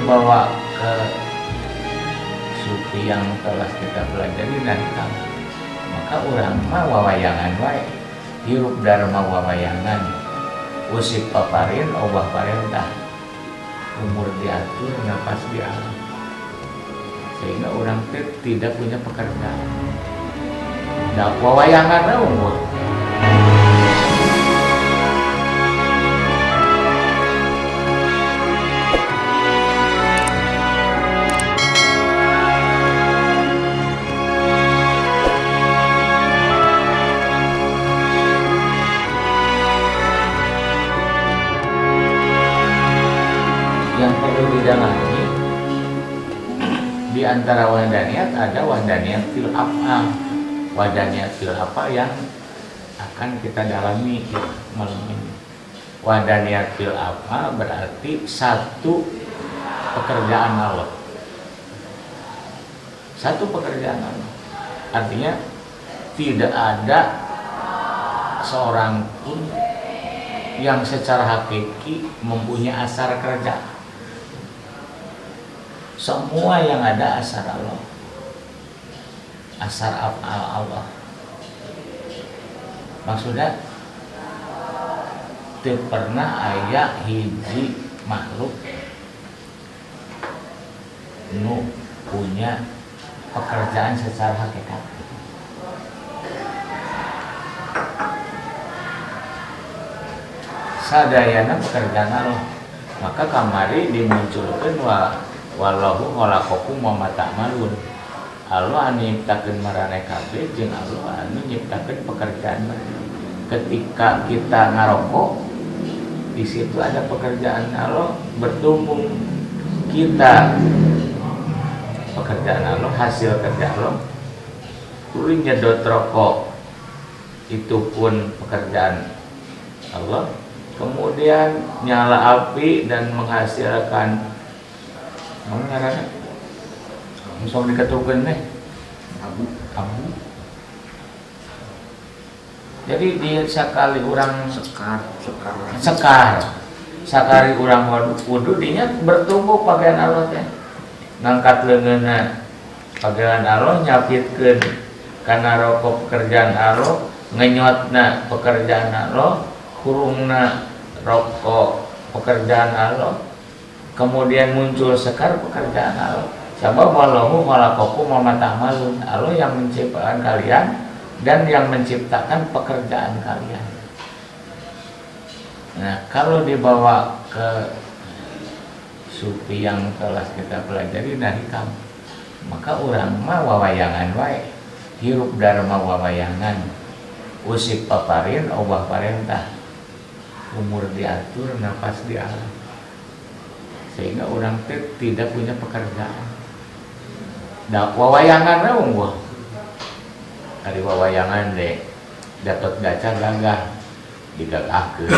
dibawa ke sufi yang telah kita pelajari dari kamu, maka urang mah wawayangan wae, hirup dharma wawayangan, usik paparin obah parentah, umur diatur, napas di alam, sehingga orang teh tidak punya pekerjaan. Nah, wawayangan umur. Yang perlu didalami di antara wahdaniyat ada wahdaniyat fil af'al. Wahdaniyat fil af'al yang akan kita dalami malam ini. Wahdaniyat fil af'al berarti satu pekerjaan Allah. Satu pekerjaan Allah. Artinya tidak ada seorang pun yang secara hakiki mempunyai asar kerja. Semua yang ada asar Allah, asar af'al Allah. Maksudnya tidak pernah aya hiji makhluk nu punya pekerjaan secara hakikat. Sadayana pekerjaan Allah. Maka kamari dimunculkan wallahu khalaqakum wa ma ta'malun. Allah anu nyiptakeun maraneh kabeh jeung Allah anu nyiptakeun pekerjaan maraneh. Ketika kita ngarokok, di situ ada pekerjaan Allah bertumbuh. Kita pekerjaan Allah, hasil kerja Allah. Tuluy nyedot rokok, itu pun pekerjaan Allah. Kemudian nyala api dan menghasilkan ngaranna sok diketukeun teh abu. Abu. Jadi dia sekali orang sekar. Sekali orang wudu dinya bertumbuh pakaian Allah teh. Ngangkat leungeunna pakaian Allah, nyapitkeun kana rokok pekerjaan Allah, ngenyotna pekerjaan Allah, hurungna rokok pekerjaan Allah. Kemudian muncul sekar pekerjaan Allah. Sebab wallahu khalaqakum wa ma ta'malun. Allah yang menciptakan kalian dan yang menciptakan pekerjaan kalian. Nah, kalau dibawa ke sufi yang telah kita pelajari dari kamu, maka orang mah wawayangan wae, hirup dharma wawayangan, usik paparin obah parentah, umur diatur, napas di alam, sehingga orang teh tidak punya pekerjaan. Nah, wawayangan we unggul. Dari wawayangan deh, Gatot Kaca gagah digagahkeun.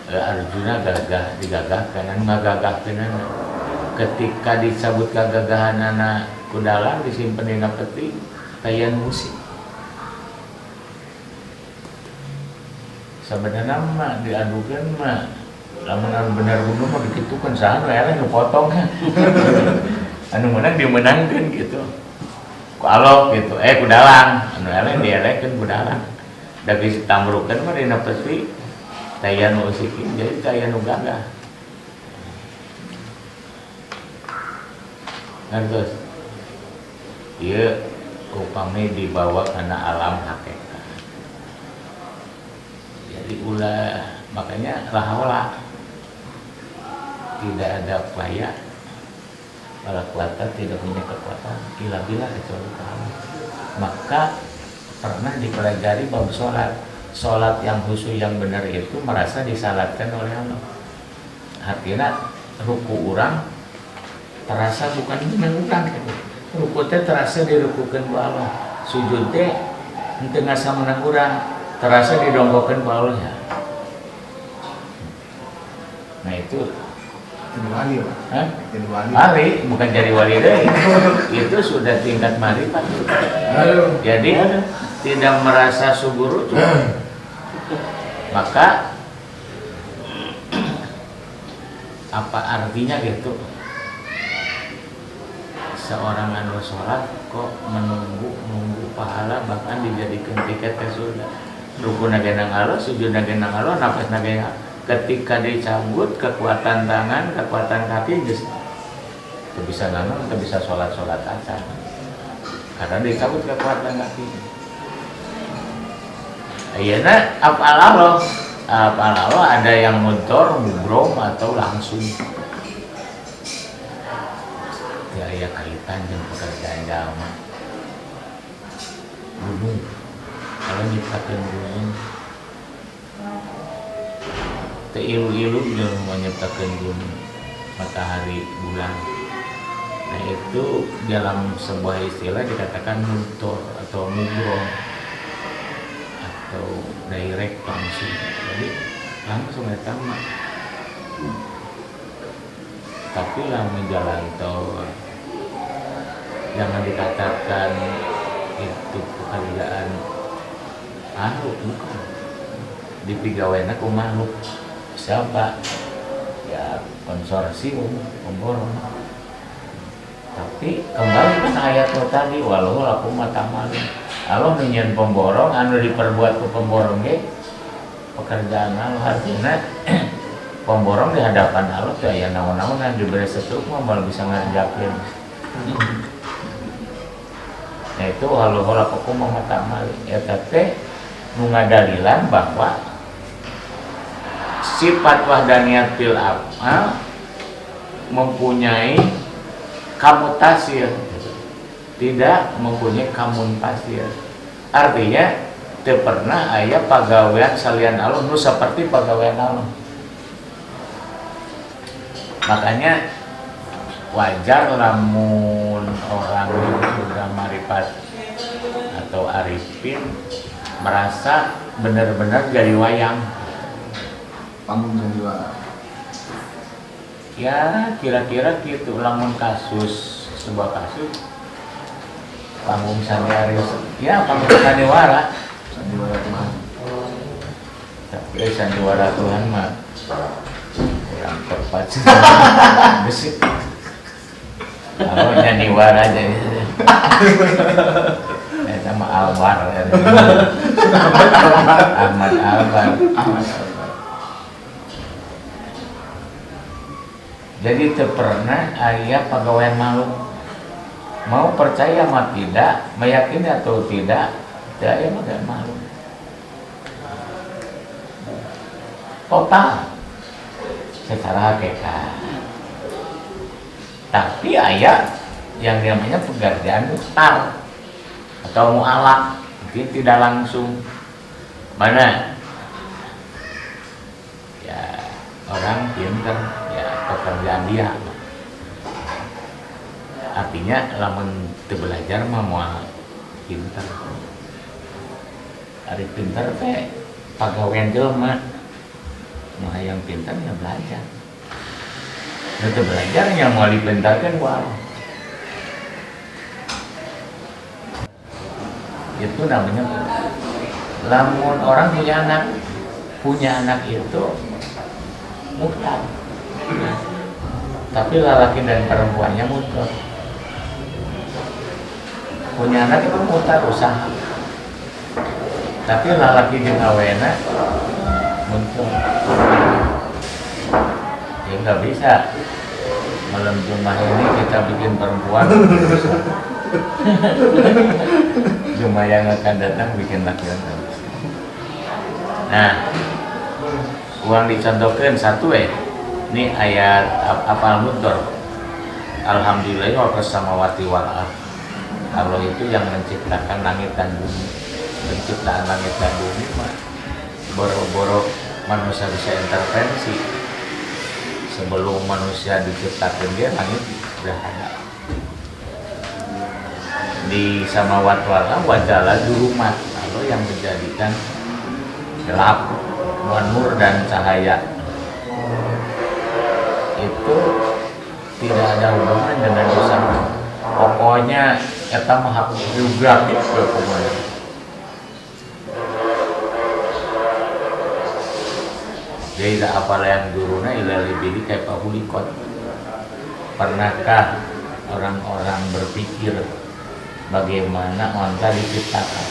Arjuna gagah digagahkeun, anu ngagagahkeunana. Ketika disabut kagagahanana ku dalang disimpen dina peti, tayan musik. Sebenarnya mah diadukeun mah lamun anu bener gunung mah dikitukeun saha nu eleh nu potong. Anu meunang dimeunangkeun gitu. Ku alok gitu, ku dalang, anu eleh dielekeun ku dalang. Da geus ditambrukeun mah dina peti taya nu usikin jadi taya nu gagah. Ngartos. Ieu upami dibawa kana alam hakikat. Jadi ulah makanya la haula, tidak ada upaya, wala quwata, tidak punya kekuatan illa billah kecuali Allah. Maka pernah dipelajari bab sholat. Sholat yang khusyuk yang benar itu merasa disalatkan oleh Allah. Artinya ruku orang terasa bukan menang urang gitu. Ruku teh terasa dirukukeun ku Allah. Sujud teh henteu ngasa menang urang, terasa didongkokeun ku Allah ya. Nah itu jadi wali, Pak. Hah? Jadi wali. Wali, bukan jadi wali deh. Itu sudah tingkat marifat. Jadi tidak merasa subur. Maka Apa artinya gitu? Seorang anu sholat kok menunggu pahala bahkan dijadikan tiket ke surga. Rukuna ge nang Allah, sujudna ge nang Allah, napasna ge nang Allah. Ketika dicabut kekuatan tangan, kekuatan kaki geus teu bisa naon, teu bisa sholat-sholat acan. Karena dicabut kekuatan kaki. Ayeuna afal Allah. Afal Allah ada yang motor, mubrom atau langsung. Teu aya kaitan jeung pekerjaan jalma. Gunung. Kalau nyiptakeun gunung teu ilu-ilu jeung nyiptakeun gunung, matahari, bulan. Nah itu dalam sebuah istilah dikatakan mutor atau mubrom atau direct langsung. Jadi langsung eta mah. Tapi lamun jalan tol jangan dikatakan itu pekerjaan makhluk, bukan. Dipigawena ku makhluk. Siapa? Ya konsorsium, pemborong. Tapi kembali kan ayat tadi walau lakum matamalun. Allah nyieun pemborong anu diperbuat ku pemborong ge pekerjaan Allah, artinya pemborong di hadapan Allah teh aya naon-naonan diberi setruk mah moal bisa ngerjakeun. Nah itu walau lakum matamalun eta teh nu ngadalilan bahwa sifat wahdaniyat fil af'al mempunyai kamutasir, tidak mempunyai kamuntasir. Artinya teu pernah aya pagawean salian Allah nu seperti pagawean Allah. Makanya wajar lamun orang sudah marifat atau arifin merasa benar-benar jadi wayang. Panggung sandiwara. Ya kira-kira gitu lamun kasus sebuah kasus panggung sandiwara, ya panggung sandiwara. Sandiwara Tuhan. Tapi sandiwara Tuhan mah kurang tepat. Besi. Kalau nyandiwara jadi. Eta mah Alwar. Ahmad Albar. Ahmad Albar. Jadi teu pernah aya pagawean makhluk. Mau percaya mah tidak, meyakini atau tidak, teu aya pagawean makhluk. Total secara hakikat. Tapi aya yang namanya pekerjaan muhtar atau mu'alak, mungkin tidak langsung. Mana? Ya orang pinter, ya pekerjaan dia. Artinya lamun teu belajar mah moal pinter. Ari pinter teh pagawean jelema. Nu hayang pinter ya belajar. Nu teu belajar nya moal dipintarkeun ku Allah. Itu namanya lamun orang punya anak itu muhtar. Tapi lelaki dan perempuannya muhtar. Punya anak itu muhtar usaha. Tapi lelaki jeung awena muncul. Ya nggak bisa. Malam Jumat ini kita bikin perempuan. Jumat yang akan datang bikin laki-laki. Nah, uang dicontohkan satu Ini ayat afal mutor. Alhamdulillah wa samawati wal ardh. Allah itu yang menciptakan langit dan bumi. Penciptaan langit dan bumi mah boro-boro manusia bisa intervensi. Sebelum manusia diciptakan dia langit sudah ada. Di samawat wal ardh wajala dzulumat, Allah yang menjadikan gelap, nur dan cahaya. Itu tidak ada hubungan dengan usaha. Pokoknya eta mah hak geografis pokoknya. Jadi apa yang duruna ila libili kaifa khuliqat. Pernahkah orang-orang berpikir bagaimana onta diciptakan?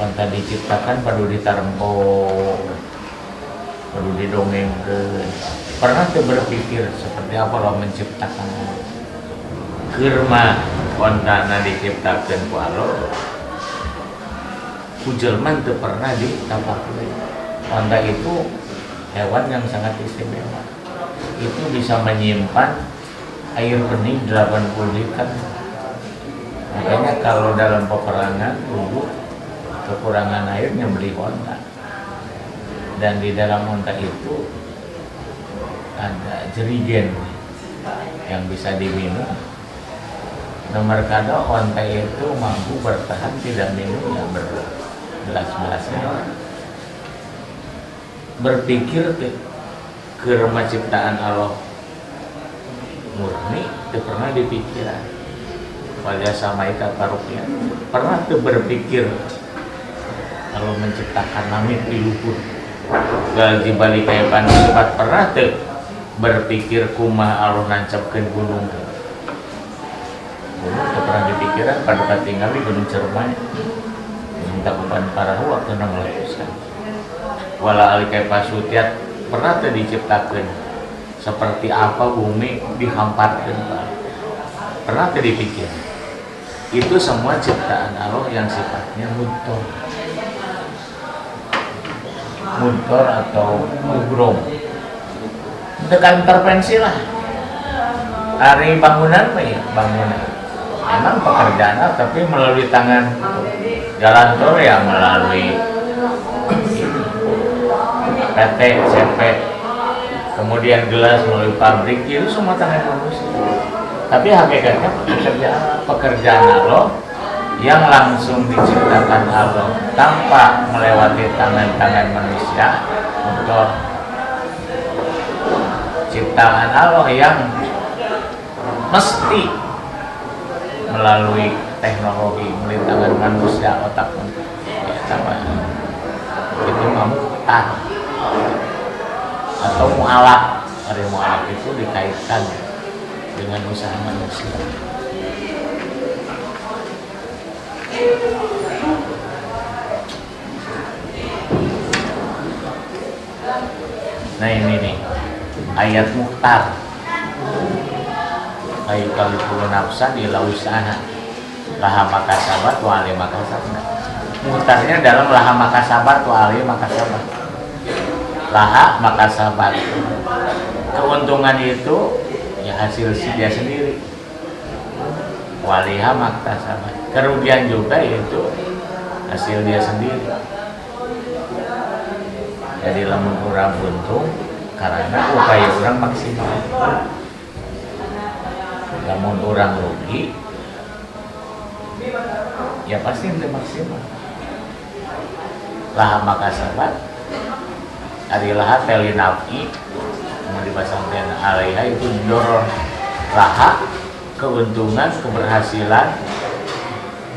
Onta diciptakan perlu ditarempo, perlu didongengkeun. Pernah tuh berpikir seperti apa Allah menciptakan? Keur mah ontana diciptakeun ku Allah, ku jelema teu pernah ditapakeun. Onta itu hewan yang sangat istimewa. Itu bisa menyimpan air bening 80 liter. Makanya kalau dalam peperangan dulu kekurangan air nyembelih onta. Dan di dalam onta itu ada jerigen yang bisa diminum. Nomor kadang onta itu mampu bertahan tidak minum ya berbelas-belasnya. Berpikir ke rumah ciptaan Allah murni itu pernah dipikiran. Wajah sama ikat paruhnya pernah tuh berpikir kalau menciptakan langit di luhur gaji balik kayak cepat pernah tuh berpikir kumaha Allah nancapkeun gunung. Gunung tuh pernah dipikiran pada tinggal di Gunung Ciremai, Gunung Tangkuban Parahu waktu meletuskan. Wala ali kaifa sutiat pernah tuh diciptakan seperti apa bumi dihamparkan, pernah tuh dipikir. Itu semua ciptaan Allah yang sifatnya mutor, mutor atau mubrom. Tekan intervensi lah. Hari bangunan mah ya bangunan. Emang pekerjaan tapi melalui tangan jalan tol ya melalui PT, CP, kemudian gelas melalui pabrik, itu semua tangan manusia. Tapi hakikatnya pekerjaan Allah yang langsung diciptakan Allah tanpa melewati tangan-tangan manusia untuk ciptaan Allah yang mesti melalui teknologi, melalui tangan manusia, otak ya, sama itu mu'tar atau mu'alaf. Hari mu'alaf itu dikaitkan dengan usaha manusia. Nah ini nih ayat mukhtar. Ayu kalifulu nafsan ila usaha laha makasabat wa alaiha makasabat. Mukhtarnya dalam laha makasabat wa alaiha makasabat. Laha makasabat. Keuntungan itu ya hasil dia sendiri. Waliha maktasabat. Kerugian juga itu hasil dia sendiri. Jadi lamun urang untung karena upaya urang maksimal. Lamun urang rugi ya pasti itu maksimal. Laha makasabat ari laha telinafi mau dipasang dengan alaiha itu dorong laha keuntungan keberhasilan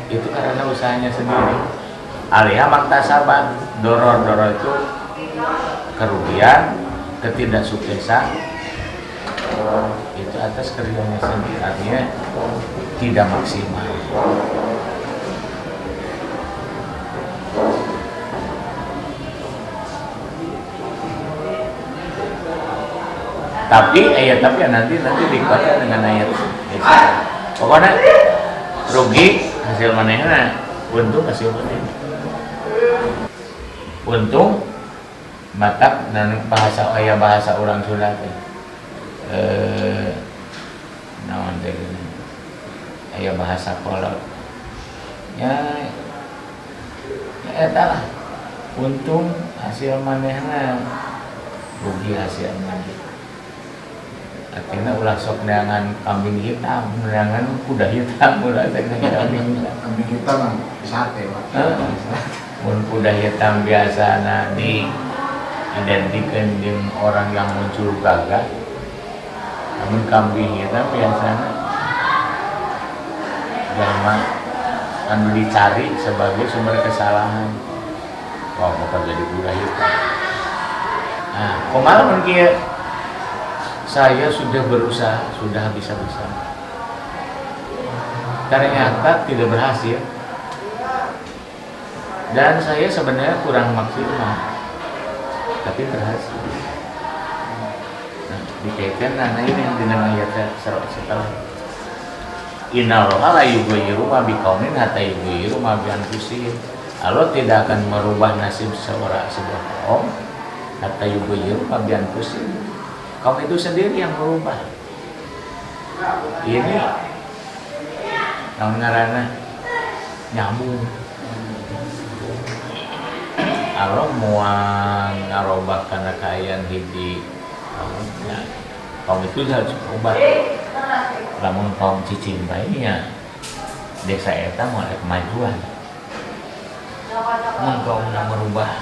itu karena usahanya sendiri. Alaiha maktasabat, doror-doror itu kerugian, ketidaksuksesan itu atas kerjanya sendiri, artinya tidak maksimal. Tapi ayat tapi ya nanti dikuatkan dengan ayat. Pokoknya rugi hasil manehna, untung hasil manehna. Untung matak dan bahasa aya bahasa orang Sunda teh. Naon teh aya bahasa kolot. Ya eta lah. Untung hasil manehna, rugi hasil manehna. Artinya ulah sok neangan kambing hitam, neangan kuda hitam, ulah sok neangan kambing hitam. Kambing hitam mah sate, Pak. Mun kuda hitam biasana diidentikeun jeung orang yang muncul gagah. Namun kambing hitam biasana jalma anu dicari sebagai sumber kesalahan. Wah, bakal jadi kuda hitam. Nah, kumaha mun kieu? Saya sudah berusaha, sudah habis-habisan. Ternyata tidak berhasil. Dan saya sebenarnya kurang maksimal, tapi berhasil. Nah, dikaitkan nah ini dengan ayat setelah innallaha la yughayyiru ma biqaumin hatta yughayyiru ma bi anfusihim. Allah tidak akan merubah nasib sebuah kaum hatta yughayyiru ma bi anfusihim. Kaum itu sendiri yang merubah. Ini naon ngaranna, nyambung. Allah moal ngarobah kana kaayaan hiji kaum, ya, kaum itu harus berubah. Lamun kaum cicing bae nya desa eta moal ada kemajuan. Mun kaumna merubah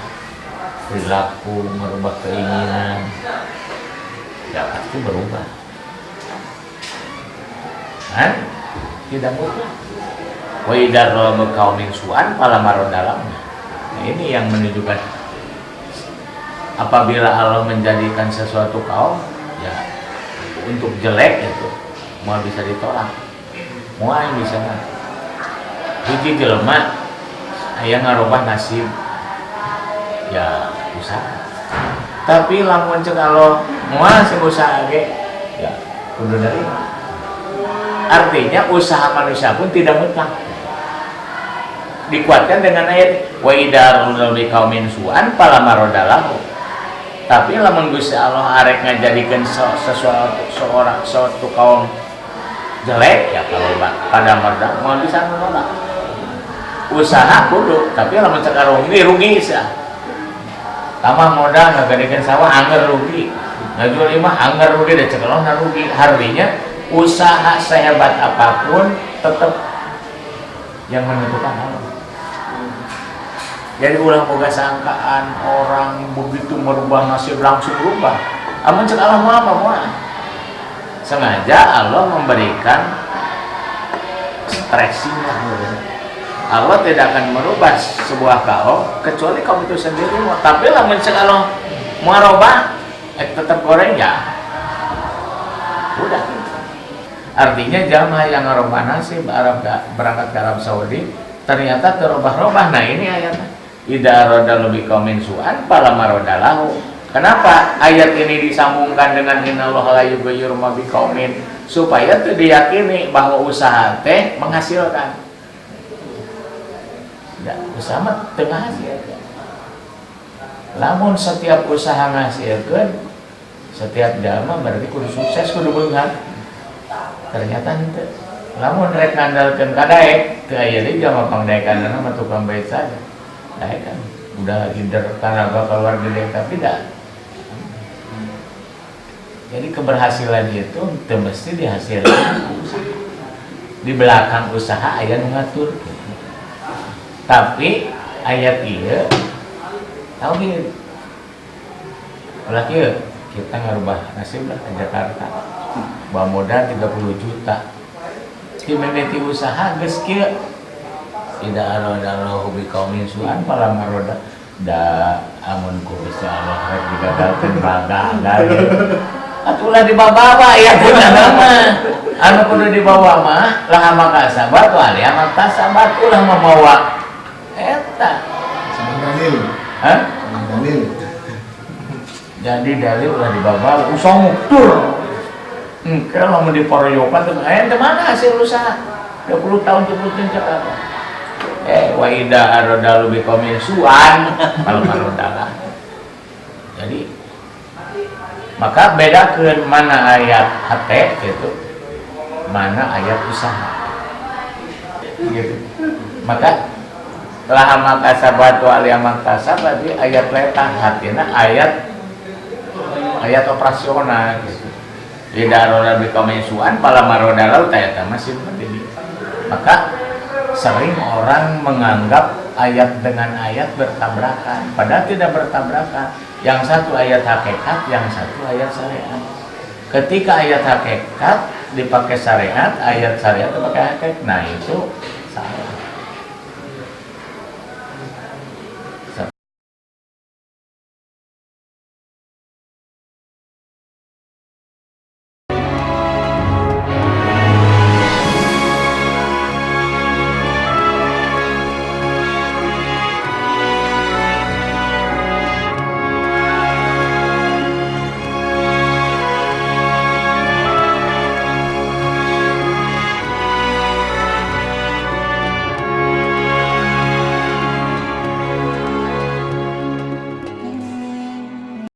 perilaku, merubah keinginan, ya pasti berubah. Kan? Tidak mutlak. Wa idza ra'a qaumin su'an fala maradda. Nah, ini yang menunjukkan apabila Allah menjadikan sesuatu kaum ya untuk jelek itu mau bisa ditolak, mau yang bisa hiji jelema aya ngarubah nasib ya usaha, tapi lamun cek Allah moal sing usaha ge ya kudu nerima. Artinya usaha manusia pun tidak mutlak. Dikuatkan dengan ayat wa idza ra'a qaumin su'an fala maradda lahu. Tapi lamun Gusti Allah arek ngajadikeun sesuatu seorang suatu kaum jelek ya kalau pada marda moal bisa menolak. Usaha kudu, tapi lamun cek rugi rugi sah. Tambah modal ngagadekeun sawah angger rugi. Ngajual imah angger rugi da cek Allah rugi. Artinya usaha sehebat apapun tetap yang menentukan Allah. Jadi ulah boga sangkaan orang begitu merubah nasib langsung berubah. Amun cek Allah mau apa mau. Sengaja Allah memberikan stressing lah. Allah tidak akan merubah sebuah kaum kecuali kaum itu sendiri mau. Tapi lamun cek Allah mau robah, tetap goreng ya. Udah. Artinya jamaah yang ngerubah nasib Arab berangkat ke Arab Saudi ternyata terubah-rubah. Nah ini ayatnya. Idza arada biqaumin su'an fala maradda lahu. Kenapa ayat ini disambungkan dengan innallaha la yughayyiru ma biqaumin? Supaya tuh diyakini bahwa usaha teh menghasilkan. Ya, usaha mah teu ngahasilkeun. Lamun setiap usaha ngahasilkeun, setiap jalma berarti kudu sukses, kudu beunghar. Ternyata henteu. Lamun rek ngandalkeun kadaek, teu aya deui jalma pangdaekanana mah tukang beca saja. Daek kan udah gider tanaga keluar gede tapi dah. Jadi keberhasilan itu teu mesti dihasilkan di belakang usaha aya nu ngatur. Tapi ayat ieu tauhid. Ulah kieu kita ngarubah nasib lah ke Jakarta. Bawa modal 30 juta. Ti mimiti usaha geus kieu. Idza aradallahu biqaumin su'an fala maradda. Da amun ku Gusti Allah rek digagalkeun gagal. Atulah dibawa ya gunana mah. Anu kudu dibawa mah laha makasabat wa alaiha maktasabat, ulah mamawa eta. Senang dalil. Hah? Senang dalil. Jadi dalil ulah dibawa usaha muktur. Engke lamun diparoyokan teh aya teh mana hasil usaha 20 tahun 70 tahun cek apa? Wa idza aradalu biqaumin su'an fala maradda. Jadi maka bedakeun mana ayat hate gitu, mana ayat usaha. Gitu. Maka laha makasabat wa alaiha maktasabat berarti ayat letah hatina ayat ayat operasional gitu. Idza arada biqaumin su'an fala maradda lahu tah masih seperti. Maka sering orang menganggap ayat dengan ayat bertabrakan, padahal tidak bertabrakan. Yang satu ayat hakikat, yang satu ayat syariat. Ketika ayat hakikat dipakai syariat, ayat syariat dipakai hakikat. Nah itu